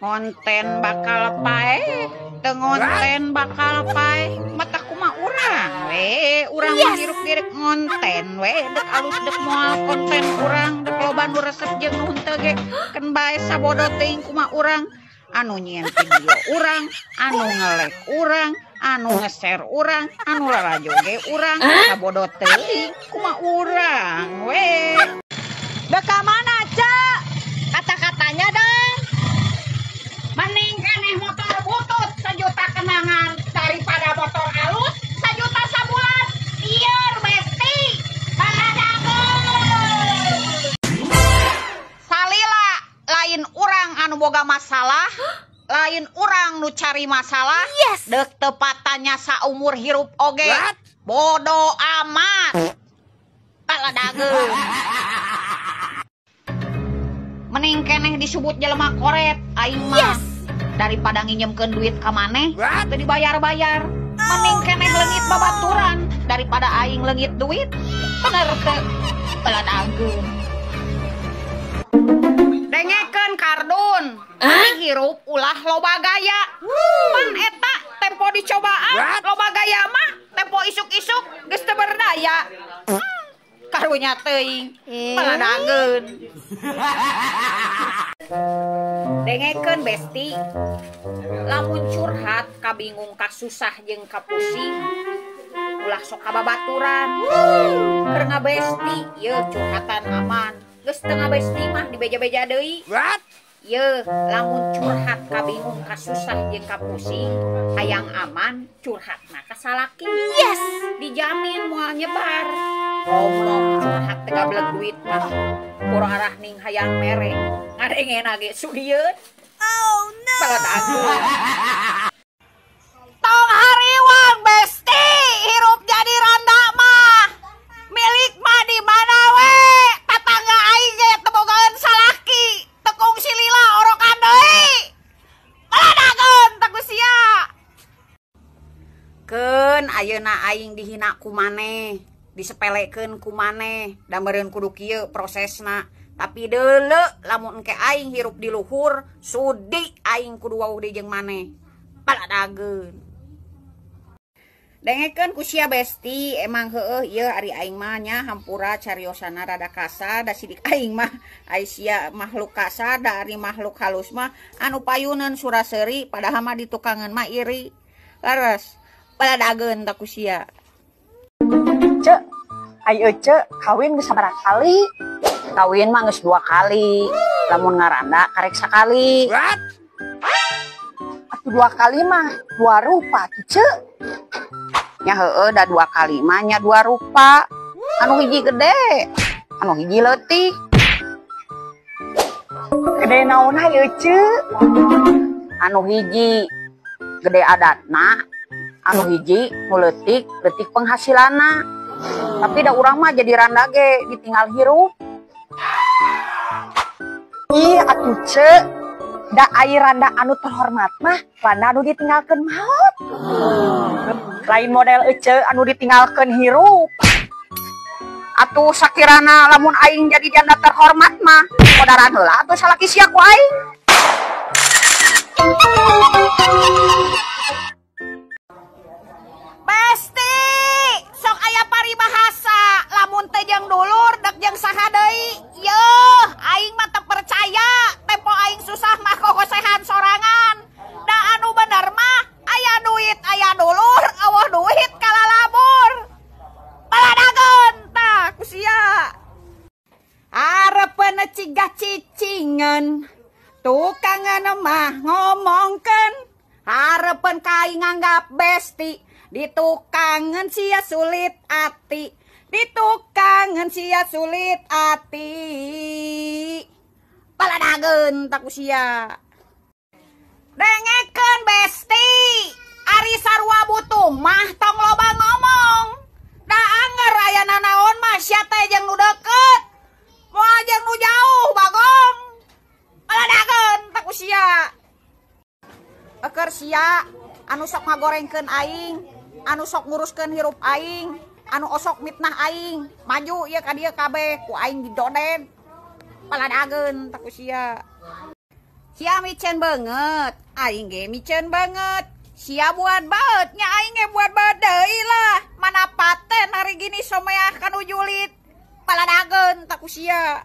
Konten bakal paeh, teu ngonten bakal paeh, mata kumaha urang we, urang mah hirup direk ngonten we, dek alus dek moal konten urang, dek loba nu resep jeung nu henteu ge, keun bae sabodo teuing kumaha urang, anu nyieun video urang, anu nge-like urang, anu nge-share urang, anu lalajo ge urang, sabodo teuing kumaha urang we. Dek ka mana, Cek? Kata-katanya dong. Mending keneh motor butut sejuta kenangan daripada motor alus sejuta sabulan. Lieur besti. Baladageun. Salila lain urang anu boga masalah, lain urang nu cari masalah. Yes. Dek tepatanya saumur hirup oge. What? Bodo amat. Baladageun. Mending keneh disebut jelema koret aing mah. Yes. Daripada nginjemkeun duit ka maneh teu dibayar-bayar. Mending keneh leungit babaturan daripada aing leungit duit. Bener teu? Baladageun. Dengekeun kardun. Ari hirup ulah loba gaya. Pan eta tempo dicobaan loba gaya mah tempo isuk-isuk geus teu berdaya. Karunya teuing. Baladageun. Dengekeun besti. Lamun curhat kabingung kasusah jeung kapusing, ulah sok kababaturan. Keur ngabesti yeuh curhatan aman. Geus teu ngabesti mah dibeja-beja deui. What? Yeuh lamun curhat kabingung kasusah jeung kapusing, hayang aman curhatna ka salaki. Yes. Dijamin moal nyebar. Ngomong curhat teh gableg duit mah. Pura arah ning hayang mere. Ngadengena ge sudieun. Oh no. Baladageun. Tong hariwang besti, hirup jadi randa mah. Milik mah di mana we? Tatangga aing ge teu bogaeun salaki. Teu kungsi lila orokan deui. Baladageun teh ku sia. Keun ayeuna aing dihina ku maneh, disepelekeun ku maneh, da meureun kudu kieu prosesna. Tapi deuleu lamun engke aing hirup di luhur, sudi aing kudu wawuh deui jeung maneh. Baladageun. Dengekeun ku sia besti, emang heueuh ieu ari aing mah nya hampura cariosana rada kasar, da sidik aing mah ai sia makhluk kasar, da ari makhluk halus mah anu payuneun suraseuri padahal mah ditukangeun mah iri. Leres, baladageun ta ku sia. Cek, ai ece kawin geus sabaraha kali? Kawin mah geus 2 kali. Lamun ngaranda karek sakali. What? Atuh 2 kali mah 2 rupa tuh, Cek. Nya heueuh da 2 kali mah nya 2 rupa. Anu hiji gede, anu hiji leutik. Gede naonna ieu, Cek? Anu hiji gede adatna, anu hiji nu leutik, leutik penghasilanna. Tapi da urang mah jadi randa ge ditinggal hirup. Ih atuh Cek, da ai randa anu terhormat mah randa anu ditinggalkeun maot. Lain model ece anu ditinggalkeun hirup. Atuh sakirana lamun aing jadi janda terhormat mah modaran heula atuh salaki sia ku aing. Besti, sok aya paribahasa lamun teh jeung dulur dek jeung saha deui. Yeuh, aing mah teu percaya, tempo aing susah mah kokosehan sorangan. Da anu bener mah aya duit aya dulur, eueuh duit kalalabur. Baladageun tah ku sia. Arepeun cigah cicingeun, tukangan mah ngomongkeun. Arepeun ka aing nganggap besti, ditukangeun sia sulit ati. Ditukangeun sia sulit ati. Baladageun tah ku sia. Dengekeun besti, ari sarua butuh mah tong loba ngomong. Da anger aya nanaon mah sia teh jeung nu deukeut, moal jeung nu jauh bagong. Baladageun tah ku sia. Eukeur sia anu sok ngagorengkeun aing, anu sok nguruskeun hirup aing, anu osok mitnah aing, maju ieu ka dieu kabeh ku aing didoden. Baladageun tah ku sia. Sia miceun beungeut, aing ge miceun beungeut. Sia buat baeut, nya aing ge buat baeut deui lah. Mana paten hari gini someah kanu julit. Paladageun ta ku sia.